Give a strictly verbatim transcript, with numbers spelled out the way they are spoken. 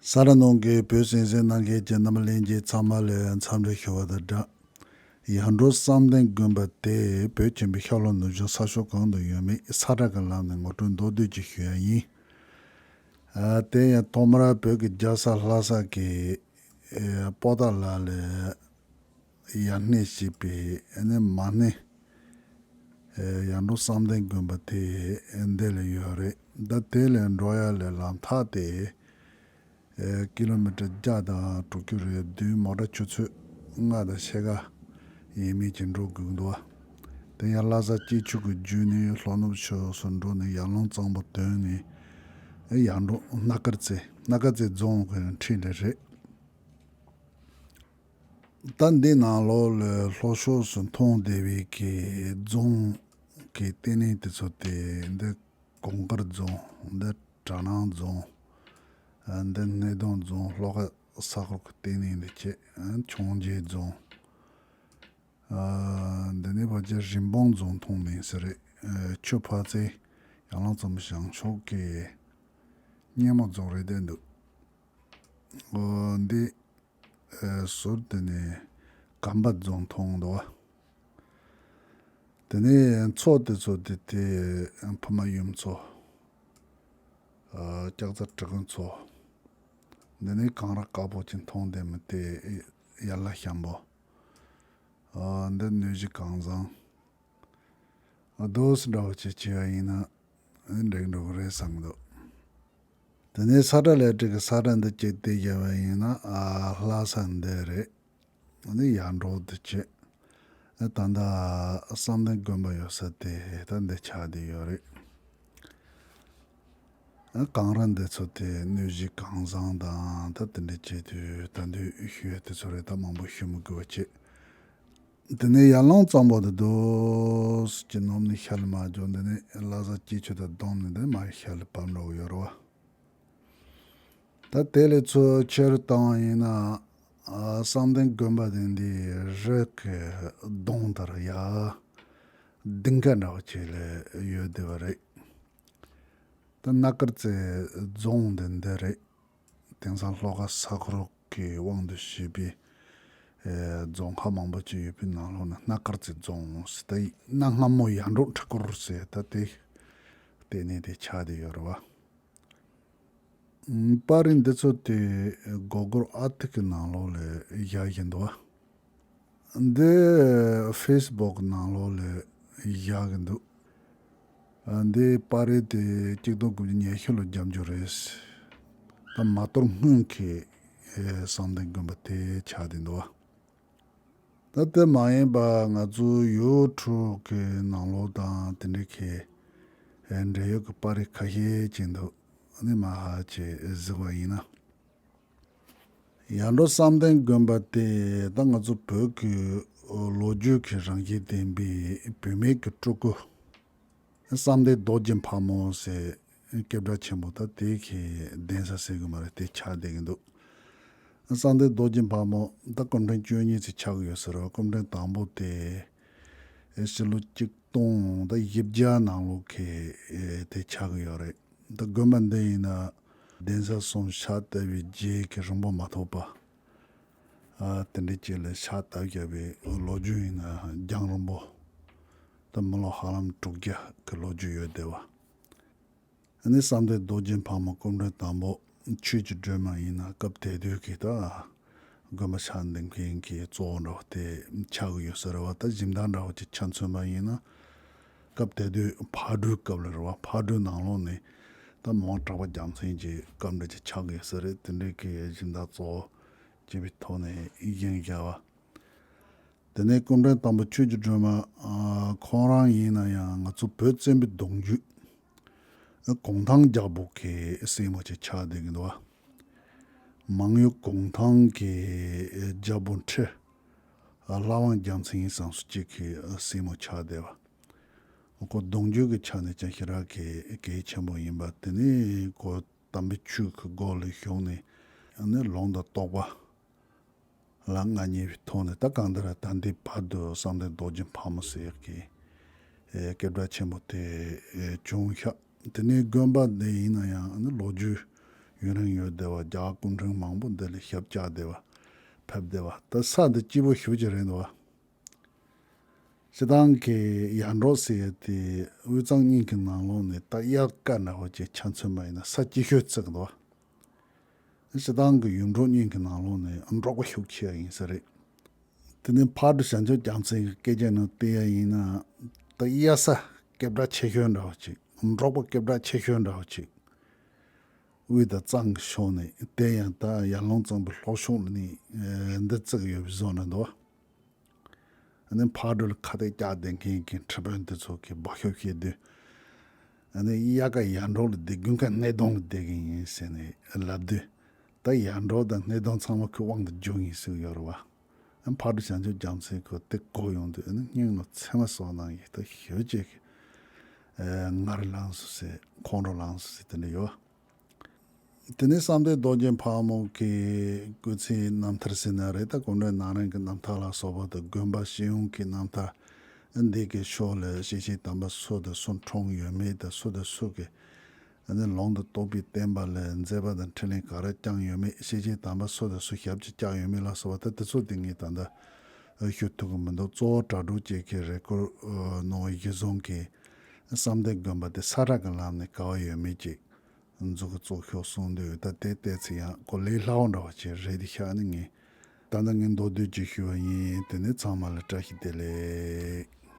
ས་ར་ནང་གི་བོད་གསན་གཟིགས་གནང་མཁན་གྱི་རྣམ་པ་ལྷན་རྒྱས་ཚང་མ་ལ་འཚམས་འདྲི་ཞུ་བ་དང་སྦྲགས། ཡར་འབྲོག་བསམ་གཏན་དགོན་པ་དེ་བོད་ཆེན་པོའི་ཤར་ལྷོ་ནུབ་བྱང་ས་ཕྱོགས་གང་དུ་ཡོད་མེད་ས་ཁྲ་གི་ལམ་ནས་ངོ་སྤྲོད་མདོར་བསྡུས་ཅིག་ཞུ་ཡ་ཡིན། ཨ། དེ་ཡང་ཐོག་མར་བོད་ཀྱི་རྒྱལ་ས་ལྷ་ས་གི་ཨེ་པོ་ཏཱ་ལ་ལ་ཡར་སྣེ་ཞེས་པའི་ཨ་ནི་མ་སྣེ། ཨེ་ཡར་འབྲོག་བསམ་གཏན་དགོན་པ་དེ་འདི་ལ་ཡོད་རེད། ད་དེ་ལ་འགྲོ་ཡ་ལ་ལམ་ཐག་དེ་ཨེ་ཀི་ལོ་མི་ཊར་བརྒྱ་དང་དྲུག་ཅུ་རེ་བདུན། མོ་ཊ་ཆུ་ཚོད་ལྔ་དང་ཕྱེད་ཀ་ཡས་མས་ཀྱི་འགྲོ་དགོས་འདུག་བ། དེ་ཡང་ལྷ་ས་སྐྱིད་ཆུ་གི་བརྒྱུད་ནས་ལྷོ་ནུབ་ཕྱོགས་སུ་འགྲོ་ནས་ཡར་ཀླུང་གཙང་པོ་བཏོན་ནས་ཨེ་ཡར་འབྲོག་སྣ་དཀར་རྩེ། སྣ་དཀར་རྩེ་རྫོང་གི་འཁྲིས་ལ་རེད། ད་འདི་ནང་ལོགས་ལ་ལྷོ་ཕྱོགས་སུ་མཐོང་བསྡད་པའི་གི་རྫོང་གི་ལྟེ་གནས་དེ་ཚོ་དེ་འདི་གོང་དཀར་རྫོང་། འདི་གྲ་ནང་རྫོང་། ཨ། འདི་སྣེ་གདོང་རྫོང་། ལྷོ་ཁ་ས་ཁུལ་གྱི་ལྟེ་གནས་འདི་བྱས། ཨ། འཕྱོངས་རྒྱས་རྫོང་། ཨ། འདི་ནས་ཕར་ཕྱིན་རི་འབུང་རྫོང་མཐོང་མིན་ས་རེད། ཨ། ཆུ་ཕར་ཚེ་ཡར་ཀླུང་གཙང་པོ་བྱང་ཕྱོགས་ཀྱི་སྙེ་མོ་རྫོང་རེད་བསྡད་འདུག་ཨ། འདི་ཨ་ཟུར་དེ་ནས་གམ་པ་རྫོང་མཐོང་འདུག་བ། དེ་ནས་མཚོ་དེ་ཚོ་དེ་དེ་ཕུ་མ་གཡུ་མཚོ། ཨ། ལྕགས་རྩ་གྲི་གུ་མཚོ། འདི་ནས་གངས་ར་དཀར་པོ་ཅིག་མཐོང་བསྡད་མི་དེ་ཡར་ལ་ཤམ་བུ། ཨ། འདི་སྣོད་བཞི་གངས་བཟང་། ཨ། དོ་སི་འདྲ་བོ་ཅིག་བྱས་པ་ཡིན་ན་འགྲིག་འགྲོ་གི་རེད་བསམ་གི་འདུག་དེ་ནས་ས་ཁྲ་ལེབ་ཀྲིག་གི་ས་ཁྲ་འདི་བརྒྱུད་དེ་བཞག་པ་ཡིན་ན། ཨ། ལྷ་ས་འདི་རེད། ཨ་ནི་ཡར་འབྲོག་འདི་བྱས། ཨ། ད་ལྟ་བསམ་གཏན་དགོན་པ་ཡོད་ས་དེ་ད་འདི་ཆགས་བསྡད་ཡོད་རེད། ཨ། གངས་ར་འདི་ཚོ་དེ་སྣོད་བཞི་གངས་བཟང་དང་ད་དེ་འདྲ་བྱས་དུས་ད་དུང་ཞུ་ཡ་དེ་ཚོ་རེད། ད་མང་པོ་ཞུ་མི་དགོས་པ་བྱས། དེ་ནས་ཡར་ཀླུང་གཙང་པོ་དེ་དོ་སི་ཅིག་ནོམ་ནས་ཤར་ལ་མར་འགྲོ། འདི་ནས་ལྷ་ས་སྐྱིད་ཆུ་དང་བསྡོམས་ནས་འདི་མར་ཤར་ལ་བབས་འགྲོ་གི་ཡོད་རེད་བ། ད་དེ་ལས་ཚུར་ཕྱིར་བཏང་བ་ཡིན་ན། ཨ། བསམ་གཏན་དགོན་པ་དེ་འདི་རི་གི་གདོང་ལྟར་ཡར་ལྡིང་ཁ་འདྲ་བོ་ཅིག་ལ་ཡོད་བསྡད་པ་རེད། ད་སྣ་དཀར་རྩེ་རྫོང་དེ་འདི་རེད། དེང་སང་ལྷོ་ཁ་ས་ཁུལ་གྱི་དབང་དུ་བྱས་པའི་ཨེ་རྫོང་ཁག་མང་པོ་ཅིག་ཡོད་པའི་ནང་ལོགས་ནས་སྣ་དཀར་རྩེ་རྫོང་ཟེར། ད་གནའ་སྔ་མོ་ཡར་འབྲོག་ཁྲི་སྐོར་ཟེར་ད་དེ་ལྟེ་གནས་དེ་ཆགས་བསྡད་ཡོད་རེད་བ། ཨ། པར་རིས་འདི་ཚོ་དེ་སྒོར་སྒོར་ཨ་ཐིག་གི་ནང་ལོགས་ལ་བཞག་བཞིན་འདུག་བ། འདི་ཕེ་སི་བུག་ནང་ལོགས་ལ་བཞག་གི་འདུག་ཨ། འདི་པར་རིས་དེ་གཅིག་སྟོང་དགུ་བརྒྱ་ཉི་ཤུ་ལོ་རྒྱབ་འཇུག་རེད། ད་མ་གཏོགས་སྔོན་གྱི་ཨེ་བསམ་གཏན་དགོན་པ་དེ་ཆགས་བསྡད་འདུག་བ། ད་དེ་མ་ཡིན་པ་ང་ཚོ་ཡུ་ཊུབ་གི་ནང་ལོགས་དང་དེ་འདྲའི་གི་ཨེ་འབྲེལ་ཡོད་ཀྱི་པར་རིས་ཁ་ཤས་ཅིག་འདུག་ཨ་ནི་མར་ཧ་ཅིག་གཟིགས་པ་ཡིན་ན། ཡར་འབྲོག་བསམ་གཏན་དགོན་པ་དེ་ད་ང་ཚོ་བོད་ཀྱི་ལོ་རྒྱུས་ཀྱི་རང་བཞིན་ལྡན་པའི་བུད་མེད་ཀྱི་སྤྲུལ་སྐུ་བསམ་གཏན་རྡོ་རྗེ་ཕག་མོ་ཟེར་སྐྱེས་སྒྲ་ཆེན་པོ་ད་དེ་གི་གདན་ས་ཟེར་གི་མ་རེད། དེ་ཆགས་བསྡད་ཀྱི་འདུག་བསམ་གཏན་རྡོ་རྗེ་ཕག་མོ་ད་སྐུ་ཕྲེང་བཅུ་གཉིས་ཙམ་ཆགས་ཀྱི་ཡོད་ས་རེད། སྐུ་ཕྲེང་དང་པོ་དེ་ཕྱི་ལོ་གཅིག་སྟོང་ད་བཞི་བརྒྱ་ནང་ལོགས་ཀྱི་དེ་ཆགས་ཀྱི་ཡོད་རེད། ད་དགོན་པ་འདི་ཡིན་ན་གདན་ས་གསུམ་ཕྱག་བཏབ་པའི་རྗེས་ཀྱི་རིང་པོ་མ་ཐོགས་པ། ཨ། དེ་འདྲའི་ཅིག་ལ་ཕྱག་བཏབ་བཞག་པའི་ལོ་རྒྱུས་ཡིན་ན་རྒྱང་རིང་པོ། ད་མི་ལོ་ཧ་ལམ་དྲུག་བརྒྱ་གི་ལོ་རྒྱུས་ཡོད་བསྡད་པ། ཨ་ནི་བསམ་གཏན་རྡོ་རྗེ་ཕག་མོ་སྐུ་ཕྲེང་དང་པོ་ཆོས་ཀྱི་སྒྲོན་མ་ཡིན་ན་སྐབས་དེ་དུས་ཀྱི་ད་དགོན་པ་ཕྱག་འདེབས་མཁན་གྱི་གཙོ་བོ་འདྲ་བོ་དེ་ཆགས་ཀྱི་ཡོད་ས་རེད་བ། ད་གཞན་དག་འདྲ་བོ་ཅིག་ཆ་མཚོན་པ་ཡིན་ན། སྐབས་དེ་དུས་ཕག་གྲུའི་སྐབས་ལ་རེད་བ། ཕག་གྲུའི་ནང་ལོགས་ནས་ད་མི་དབང་གྲགས་པ་རྒྱལ་མཚན་གྱི་སྐབས་འདྲ་ཅིག་ཆགས་ཀྱི་ཡོད་ས་རེད། དེ་འདྲའི་གི་སྦྱིན་བདག་གཙོ་བོ་བྱས་པའི་ཐོག་ནས་བཞེངས་བཞག་པ། དེ་ནས་སྐུ་ཕྲེང་དང་པོ་ཆོས་ཀྱི་སྒྲོན་མ། ཨ། ཁོང་རང་ཡིན་ན་ཡང་ང་ཚོ་བོད་བཙན་པོའི་གདུང་རྒྱུད་གུང་ཐང་རྒྱལ་པོ་གི་སྲས་མོ་ཅིག་ཆགས་བསྡད་ཀྱི་འདུག་བ། མང་ཡུལ་གུང་ཐང་གི་རྒྱལ་པོ་ཁྲི་ལྷ་དབང་རྒྱལ་མཚན་ཡིན་བསམ་སོ་གཅིག་གི་སྲས་མོ་ཆགས་བསྡད་པ། ཁོ་གདུང་རྒྱུད་ཀྱི་ཆ་ནས་ཀྱང་ཞེ་དྲག་གི་གལ་ཆེན་པོ་ཡིན་པ། དེ་ནས་ཁོ་དམ་པའི་ཆོས་ཀྱི་སྒོ་ལ་ཞུགས་ནས་ནི་ལུང་དང་རྟོགས་པ་ལ་མངའ་བརྙེས་པའི་ཐོག་ནས། ད་གང་ལྟར་ད་ལྟའི་བར་དུ་བསམ་གཏན་རྡོ་རྗེ་ཕག་མོ་ཟེར་གྱི་ཨེ་སྐྱེས་སྒྲ་ཆེན་པོ་དེ་ཨེ་བྱུང་ཤག་དེ་ནས་དགོན་པ་འདི་ཡིན་ན་ཡང་ནི་ལོ་རྒྱུས་ ཡུན་རིང་ཡོད་བསྡད་པ། རྒྱ་གར་སྐུ་ཕྲེང་མང་པོ་འདི་ལ་ཞབས་བཅགས་བསྡད་པ། ཕེབས་བསྡད་པ། ད་ས་འདི་སྐྱིད་པོ་ཞེ་པོ་ཅིག་རེད་འདུག་བ། སྤྱིར་བཏང་གི་ཡར་འབྲོག་ཟེར་ཡ་དེ་དབུས་གཙང་གཉིས་ཀྱི་ནང་ལོགས་ནས་ད་དབྱར་ཁ་འདྲ་བོ་ཅིག་ཆ་མཚོན་པ་ཡིན་ན་ས་སྐྱིད་ཤོས་བརྩི་གི་འདུག་བ། སྤྱིར་བཏང་གི་ཡུལ་འབྲོག་གཉིས་ཀྱི་ནང་ལོགས་ནས་འབྲོག་པ་ཤུགས་ཆེ་བ་ཡིན་ས་རེད། དེ་ནས་ཕག་གྲུ་བྱང་ཆུབ་རྒྱལ་མཚན་གྱི་སྐད་ཆ་ནང་བལྟས་ཡ་ཡིན་ན། ད་དབྱར་ས་སྐད་གྲགས་ཆེ་ཤོས་འདྲ་བོ་ཅིག་འབྲོག་པ་སྐད་གྲགས་ཆེ་ཤོས་འདྲ་བོ་ཅིག་དབུས་དང་གཙང་གི་ཕྱོགས་ནས། དེ་ཡང་ད་ཡར་ཀླུང་གཙང་པོའི་ལྷོ་ཕྱོགས་ལ་ནི་ཨེ་འདི་བརྩི་གི་ཡོད་པའི་བཟོ་འདྲ་འདུག་ཨ་ནི་ཕག་གྲུ་ལ་ཁ་གཏད་བཅག་བསྡད་མཁན་གྱི་ཁྲི་དཔོན་དེ་ཚོ་གིས་འབོད་ཤོབ་བྱེད་དུས། ཨ་ནི་དབྱར་ཁ་ཡར་འབྲོག་ལ་བསྡད་དགོས་མཁན་སྣེ་གདོང་ལ་བསྡད་ཀྱི་ཡིན་ཟེར་ནས་ལབ་དུས། ད་ཡར་འབྲོག་དང་སྣེ་གདོང་ཚང་མ་ཁོའི་དབང་དུ་འགྱུར་ཡིན་ཟེར་གྱི་ཡོད་རེད་བ། ཨ་ཕག་གྲུ་བྱང་ཆུབ་རྒྱལ་མཚན་ཁོ་དེ་གོ་ཡོང་དུས། ཨ་ནི་སྙིང་ལ་ཚེར་མ་ཟུག་གནང་ཡིན། ད་ཞེ་པོ་ཅིག་གི་ཨེ་ངར་ལངས་སོང་ཟེར། ཁོང་ཁྲོ་ལངས་སོང་ཟེར་དེ་འདྲ་ཡོད། དེ་ནས་བསམ་གཏན་རྡོ་རྗེ་ཕག་མོ་གི་སྐུ་ཚེའི་རྣམ་ཐར་ཟེར་ན་རེད། ད་སྐུ་མགྲོན་ནང་རང་གི་རྣམ་ཐར་ལ་སོགས་པ་དང་། དགོན་པ་སྤྱི་ཡོངས་ཀྱི་རྣམ་ཐར། འདི་གི་ཕྱོགས་ལ་སྐྱེས་ཆེན་དམ་པ་སུ་དང་སུ་འཁྲུངས་ཡོད་མེད་དང་། སུ་དང་སུ་གིས་ཨ་ནི་ལུང་དང་རྟོགས་པའི་བསྟན་པ་ལ་མཛད་པ་དང་འཕྲིན་ལས་ག་རེ་བསྐྱངས་ཡོད་མེད། སྐྱེས་ཆེན་དམ་པ་སུ་དང་སུ་ཞབས་ཀྱིས་བཅགས་ཡོད་མེད་ལ་སོགས་པ། ད་དེ་ཚོ་དེ་ངས་ད་ལྟ་ཞུ་ཐུབ་ཀྱི་མི་འདུག་གཙོ་བོ་གྲྭ་ཕྲུག་ཅིག་གིས་རེ་སྐུལ་གནང་བ་གཞིར་བཟུང་གིས། བསམ་གཏན་དགོན་པ་དེ་ས་ར་གི་ལམ་ནས་ག་བ་ཡོད་མེད་ཅིག་མཛུབ་གུ་བཙུགས་ཤོག་གསུངས་འདུག་ད་དེ་བལྟས་ཚེ་ཡང་ཁོ་ལས་སླ་བོ་འདྲ་བ་ཅིག་རེད་ཤག་ཨ་ནི་ངས་ད་ལྟ་ངས་མདོར་བསྡུས་ཅིག་ཞུས་པ་ཡིན། དེ་ནས་ཚང་མ་ལ་བཀྲ་ཤིས་བདེ་ལེགས།